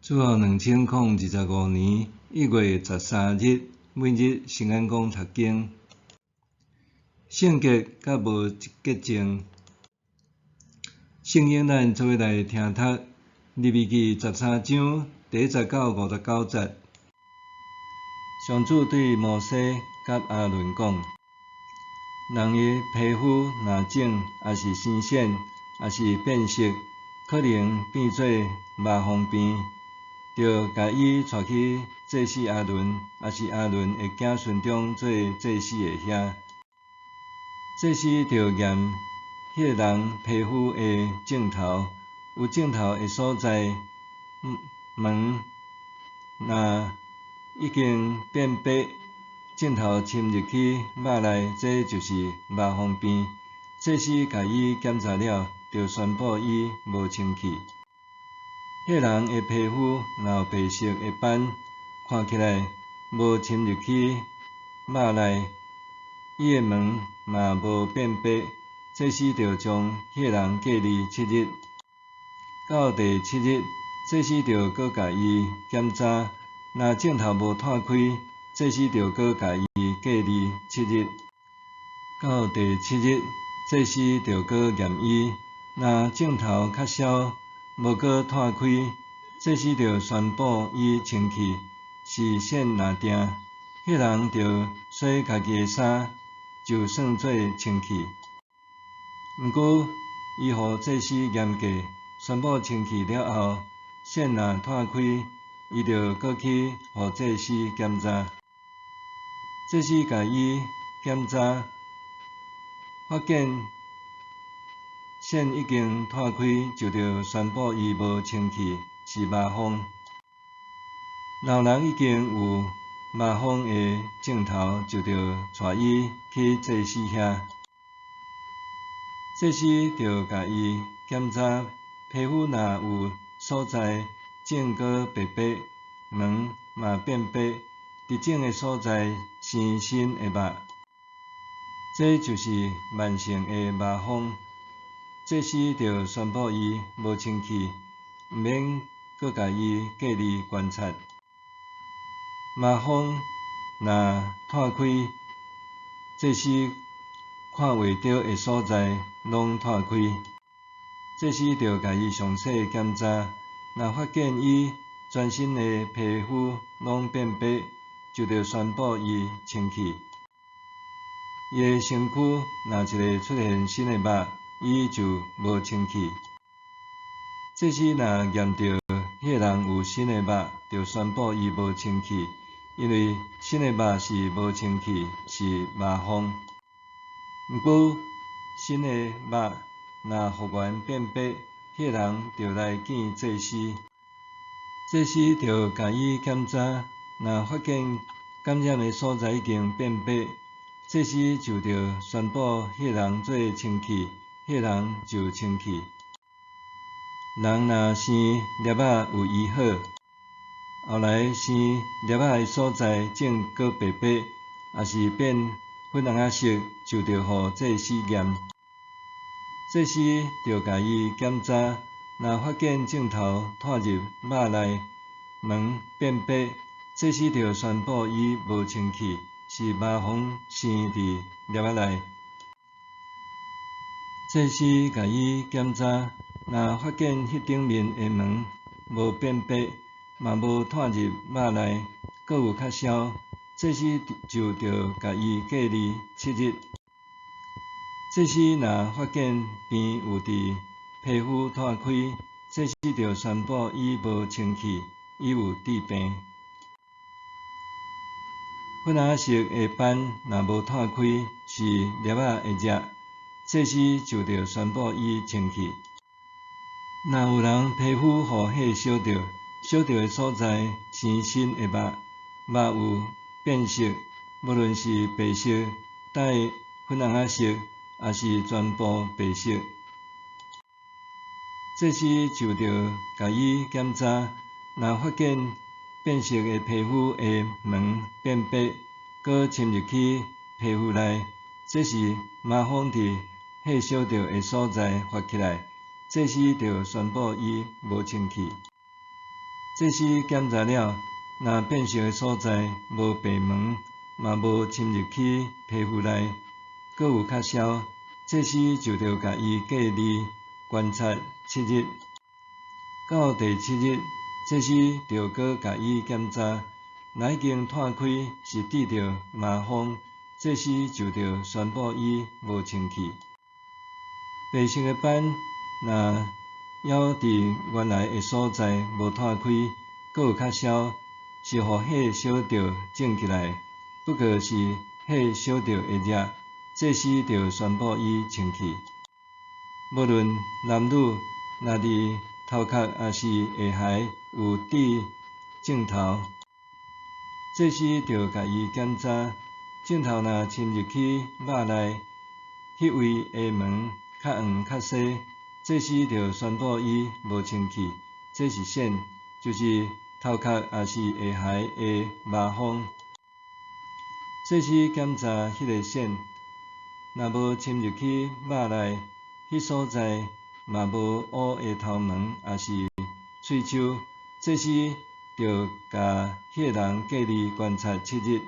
主後2025年1月13日，每日聖安講讀經。聖潔佮無潔淨。聖經咱做伙來聽讀利未記十三章第一節到59節。上主對摩西佮亞倫講：人的皮膚若腫，抑是生癬，抑是變色，可能變做麻風病，著共伊帶去祭司亞倫，抑是亞倫的子孫中做祭司的遐。祭司著驗彼个人皮膚的症頭，有症頭的所在，毛若已經變白，症頭侵入去肉內，這就是麻風病。祭司共伊檢查了，著宣布伊無清氣。彼个人的皮膚若有白色的斑，看起來無侵入去肉內，伊的毛嘛無變白，祭司著將彼个人隔離七日。到第七日，祭司著閣共伊檢查，若症頭無湠開，祭司著閣共伊隔離七日。到第七日，祭司著閣驗伊，若症頭較消，無閣湠開，祭司著宣布伊清氣，是癬若定。彼人著洗家己的衫，就算做清氣。毋過，伊予祭司驗過，宣布清氣了後，癬若湠開，伊著閣去予祭司檢查。祭司共伊檢查，發現癬已經湠開，就著宣布伊無清氣，是麻風。若有人已經有麻風的症頭，就著帶伊去祭司遐。祭司著共伊檢查，皮膚若有所在腫閣白白，毛嘛變白，佇腫的所在生新的肉，這就是慢性的麻風。祭司著宣布伊無清氣，毋免閣共伊隔離觀察。麻風若湠開，祭司看袂著的所在攏湠開，祭司著共伊詳細檢查，若發現伊全身的皮膚攏變白，就著宣布伊清氣。伊的身軀若一个出現新的肉，伊就無清氣。祭司若驗著彼个人有新的肉，就宣布伊無清氣，因為新的肉是無清氣，是麻風。毋過，新的肉若復原變白，彼个人就來見祭司，祭司就共伊檢查，若發現感染的所在已經變白，祭司就著宣布彼個人做清氣，彼個人就清氣。人若生粒仔有醫好，後來生粒仔的所在腫閣白白，抑是變粉紅仔色，就著予祭司驗。祭司著共伊檢查，若發現症頭湠入肉內，毛變白，祭司著宣布伊無清氣，是麻風生佇粒仔內。祭司共伊檢查，若發現彼頂面的毛無變白，嘛無湠入肉內，閣有較消，祭司就著共伊隔離七日。祭司若發現病有佇皮膚湠開，祭司就宣布伊無清氣，伊有治病。粉紅色的斑若無湠開，是粒仔的熱，祭司就著宣布伊清氣。若有人皮膚予火燒著，燒著的所在生新的肉，肉有變色，無論是白色帶粉紅仔色，抑是全部白色，祭司就著共伊檢查，若發現變色的皮膚的毛變白，閣侵入去皮膚內，這是麻風佇火燒著的所在發起來，祭司就宣布伊無清氣。祭司檢查了，若變色的所在無白毛，嘛無侵入去皮膚內，閣有較燒，祭司就著共伊隔離觀察七日。到第七日，祭司著閣共伊檢查，若已經湠開是得著麻風，祭司就著宣布伊無清氣。白色的斑若猶佇原來的所在無湠開，閣有較燒，是予火燒著腫起來，不過是火燒著會熱，祭司著宣布伊清氣。無論男女，若佇頭殼抑是下頦有長症頭，祭司著共伊檢查，症頭若侵入去肉內，彼位的毛較黃較細，祭司著宣布伊無清氣，這是癬，就是頭殼抑是下頦的麻風。祭司檢查彼个癬，若無侵入去肉內，彼所在嘛無烏的頭毛抑是喙鬚，祭司著共彼个人隔離觀察七日。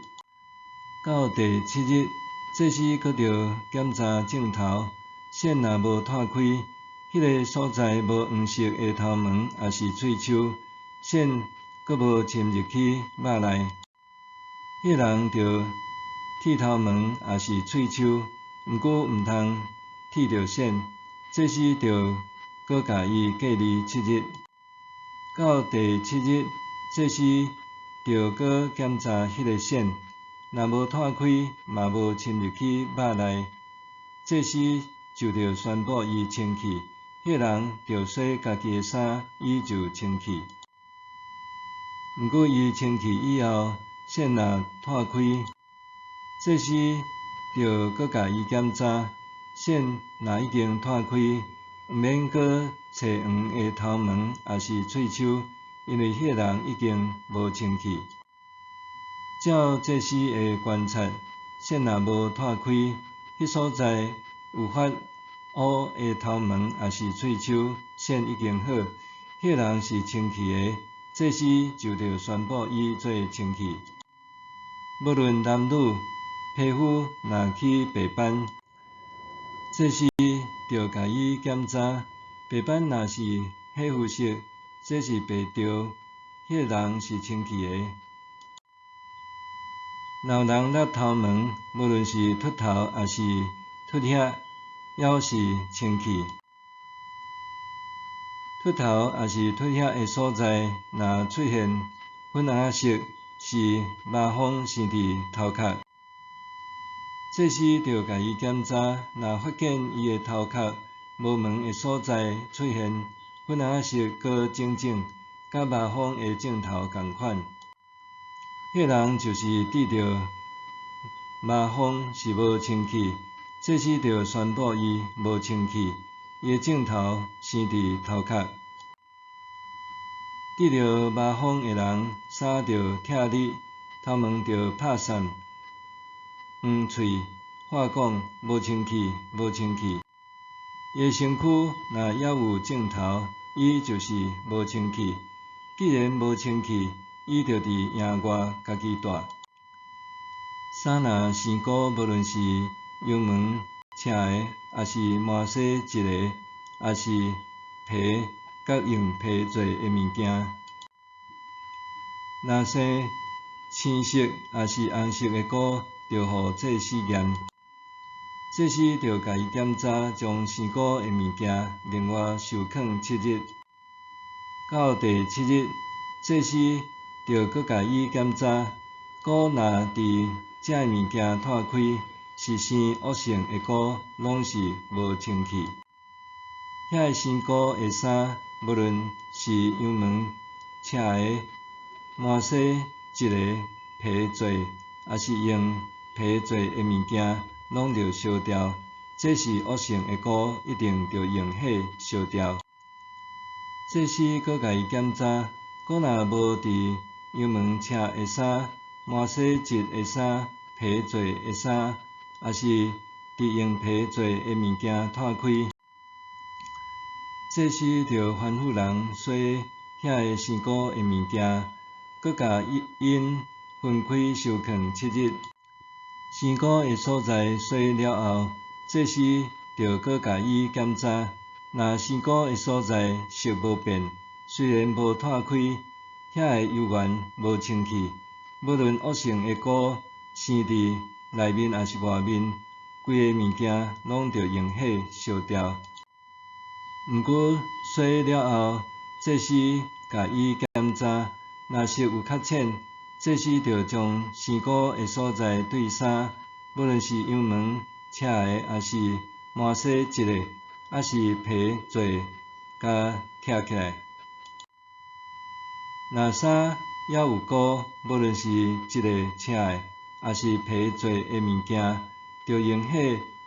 到第七日，祭司閣著檢查症頭，癬若無湠開，彼个所在無黃色的頭毛抑是喙鬚，癬閣無侵入去肉內，彼个人著剃頭毛抑是喙鬚，毋過毋通剃著癬，祭司著閣共伊隔離七日。到第七日，祭司著閣檢查彼個癬，若無湠開，嘛無侵入去肉內，祭司就著宣布伊清氣，彼个人著洗家己的衫，伊就清氣。毋過伊清氣以後，癬若湠開，祭司著閣共伊檢查，癬若已經湠開，毋免閣揣黃的頭毛抑是喙鬚，因為彼個人已經無清氣。照祭司的觀察，癬若無湠開，彼所在有發烏的頭毛抑是喙鬚，癬已經好，彼個人是清氣的，祭司就著宣布伊做清氣。無論男女，皮膚若起白斑，祭司著共伊檢查，白斑若是火膚色，這是白著，彼個人是清氣的。若有人搦頭毛，無論是禿頭抑是禿額，猶是清氣。禿頭抑是禿額的所在，若出現粉紅色，是麻風生佇頭殼。祭司著共伊檢查，若發現伊的頭殼無毛的所在出現粉紅色，閣腫腫，佮麻風的症頭仝款，彼个人就是得著麻風，是無清氣。祭司著宣布伊無清氣，伊的症頭生佇頭殼。得著麻風的人，衫著拆裂，頭毛著拍散，黃喙，喊講無清氣，無清氣。伊的身軀若猶有症頭，伊就是無清氣。既然無清氣，伊著佇營外家己蹛。衫若生菇，無論是羊毛車的，抑是摩西織的，抑是皮佮用皮做的物件，若生青色抑是紅色的菇，著予祭司驗。祭司著共伊檢查，將生菇的物件另外收囥七日。到第七日，祭司著閣共伊檢查，菇若佇這物件湠開，是生惡性的菇，攏是無清氣。遐个生菇的衫，無論是羊毛車的、摩西織的、皮做，抑是用皮做的物件，攏著燒掉。這是惡性的菇，一定著用火燒掉。祭司閣共伊檢查，菇若無佇羊毛車的衫、摩西織的衫、皮做的衫，抑是佇用皮做的物件湠開，祭司著吩咐人洗彼遐个生膏的物件，閣共𪜶分開收囥7日。生膏的所在洗了後，祭司著閣共伊檢查。若生膏的所在色無變，雖然無湠開，遐个油源無清去，無論惡性的膏生佇內面抑是外面，規个物件攏著用火燒掉。毋過洗了後，祭司共伊檢查，若色有較淺，祭司著將生膏的所在對衫，無論是羊毛車的，抑是摩西織的，抑是皮做的，共拆起來。若衫猶有膏，無論是織的、車的，抑是皮做的物件，著用火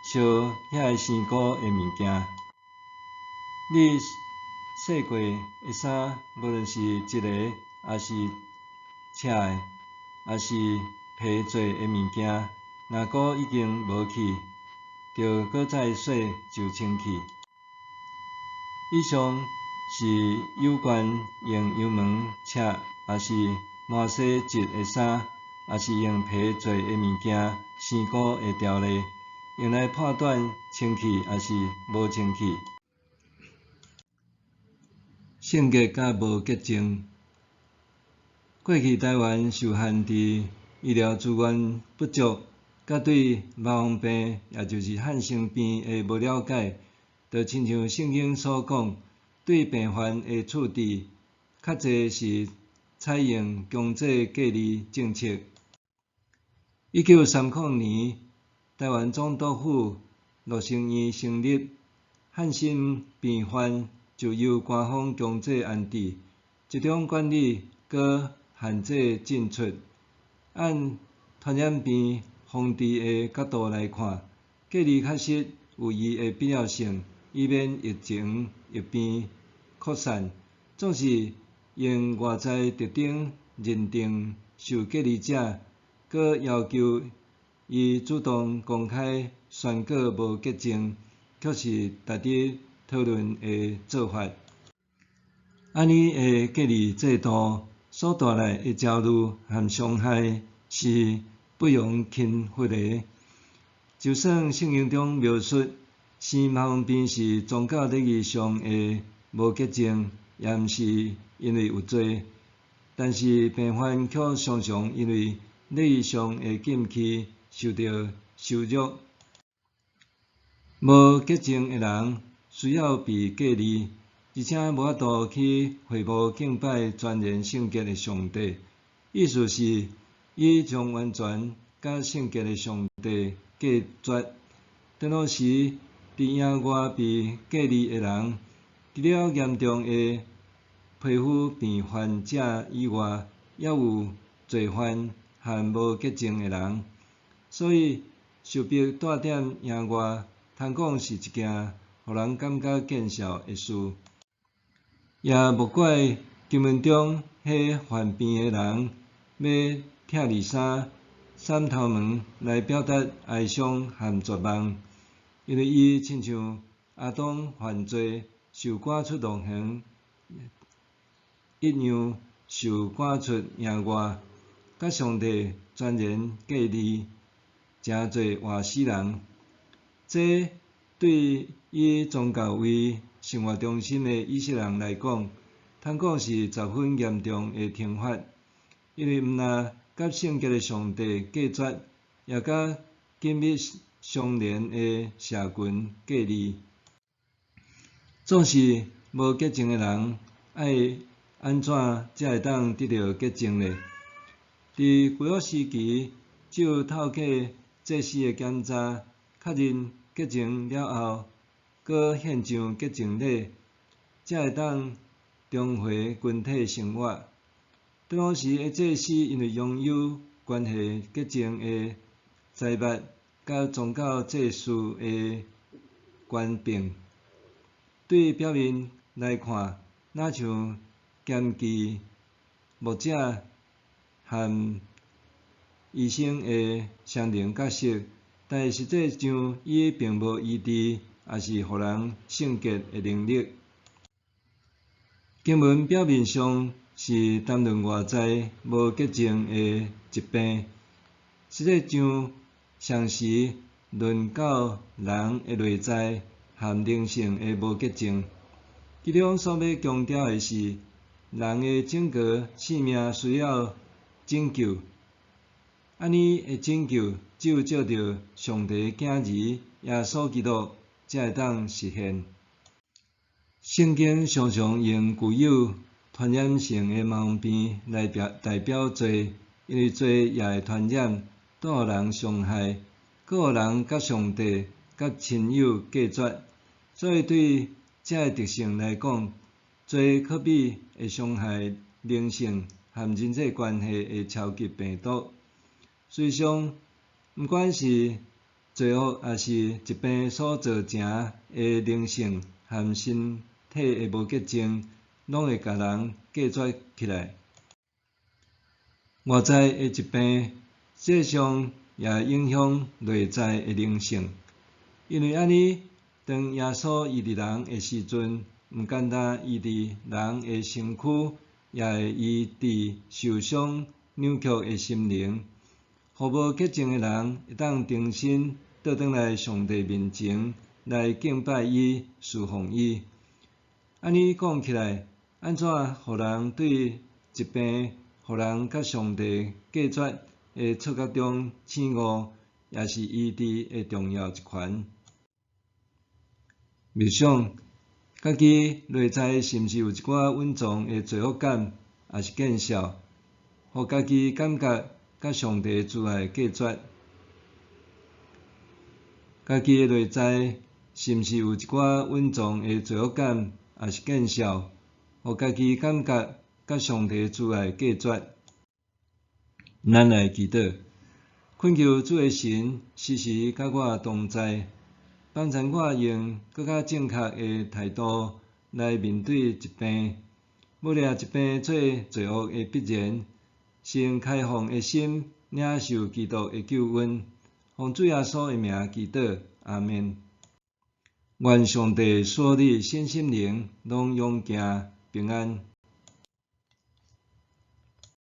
燒遐个生膏的物件。你洗過的衫，無論是織的，抑是車的，抑是皮做的物件，若膏已經無去，著閣再洗就清去。以上是有關用羊毛車，抑是摩西織的衫，抑是用皮做的物件生膏的條例，用來判斷清去抑是無清去。聖潔佮無潔淨。過去台灣受限佇醫療資源不足，佮對麻風病，也就是漢生病的無了解，就親像聖經所講，對病患的處置，較濟是採用強制隔離政策。1930年，台灣總督府羅生院成立，漢心病患就由官方強制安置，集中管理，閣限制進出。按傳染病防治的角度來看，隔離確實有伊的必要性，以免疫情疫病擴散。總是用外在特徵認定受隔離者，閣要求伊主動公開宣告無潔淨，卻是值得討論的做法。按呢的隔離制度所帶來的焦慮和傷害是不容輕忽的。就算聖經中描述生麻風病是宗教禮儀上的無潔淨，也毋是因為有罪，但是病患卻常常因為禮儀上的禁忌受到羞辱。無潔淨的人需要被隔離，而且無法度去會幕敬拜全然聖潔的上帝。意思是，伊將完全佮聖潔的上帝隔絕。當時，佇營外被隔離的人，除了嚴重的皮膚病患者以外，猶有罪犯和無潔淨的人。所以，受逼蹛踮營外，通講是一件予人感覺見笑的事。也莫怪經文中彼患病的人欲拆離衫、搧頭毛來表達哀傷和絕望，因為伊親像亞當犯罪受趕出樂園一樣，受趕出營外，佮上帝全然隔離，成做活死人。這對以宗教為生活中心的以色列人來講，通講是十分嚴重的懲罰，因為毋但佮聖潔的上帝隔絕，也佮緊密相連的社群隔離。總是無潔淨的人，愛按怎才會當得著潔淨呢？佇舊約時期，只有透過祭司的檢查，確認潔淨了後，閣獻上潔淨禮，才會當重回群體生活。當時的祭司因為擁有關係潔淨的財物，佮宗教祭司的權柄，對表面來看，若像兼具牧者和醫生的雙重角色，但實際上伊並無醫治，抑是予人聖潔的能力。經文表面上是談論外在無潔淨的疾病，實際上常時論到人的內在和靈性的無潔淨。其中所欲強調的是，人的整個性命需要拯救。按呢的拯救，只有藉著上帝的囝兒耶穌基督才會當實現。聖經常常用具有傳染性的麻風病來表代表罪，因為罪也會傳染，帶予人傷害，閣予人佮上帝、佮親友隔絕。所以對這个特性來講，罪可比會傷害靈性和人際關係的超級病毒。事實上，毋管是罪惡抑是疾病所造成的靈性和身體的無潔淨，攏會共人隔絕起來。外在的疾病，實際上也會影響內在的靈性。因為按呢，當耶穌醫治人的時陣，毋單單醫治人的身軀，也會醫治受傷扭曲的心靈，予無潔淨的人會當重新倒轉來上帝面前來敬拜伊、事奉伊。按呢講起來，按怎予人對疾病，予人佮上帝隔絕的錯覺中醒悟，也是醫治的重要一環。默想，家己內在是毋是有一寡隱藏的罪惡感，抑是見笑，予家己感覺佮上帝慈愛隔絕？家己的內在是毋是有一寡隱藏的罪惡感，抑是見笑，予家己感覺佮上帝慈愛隔絕？咱來祈禱，懇求主的神時時佮我同在，幫助我用閣較正確的態度來面對疾病，無掠疾病做罪惡的必然，先開放的心領受基督的救恩。奉主耶穌的名祈禱，阿們。願上帝賜你身心靈攏勇健平安。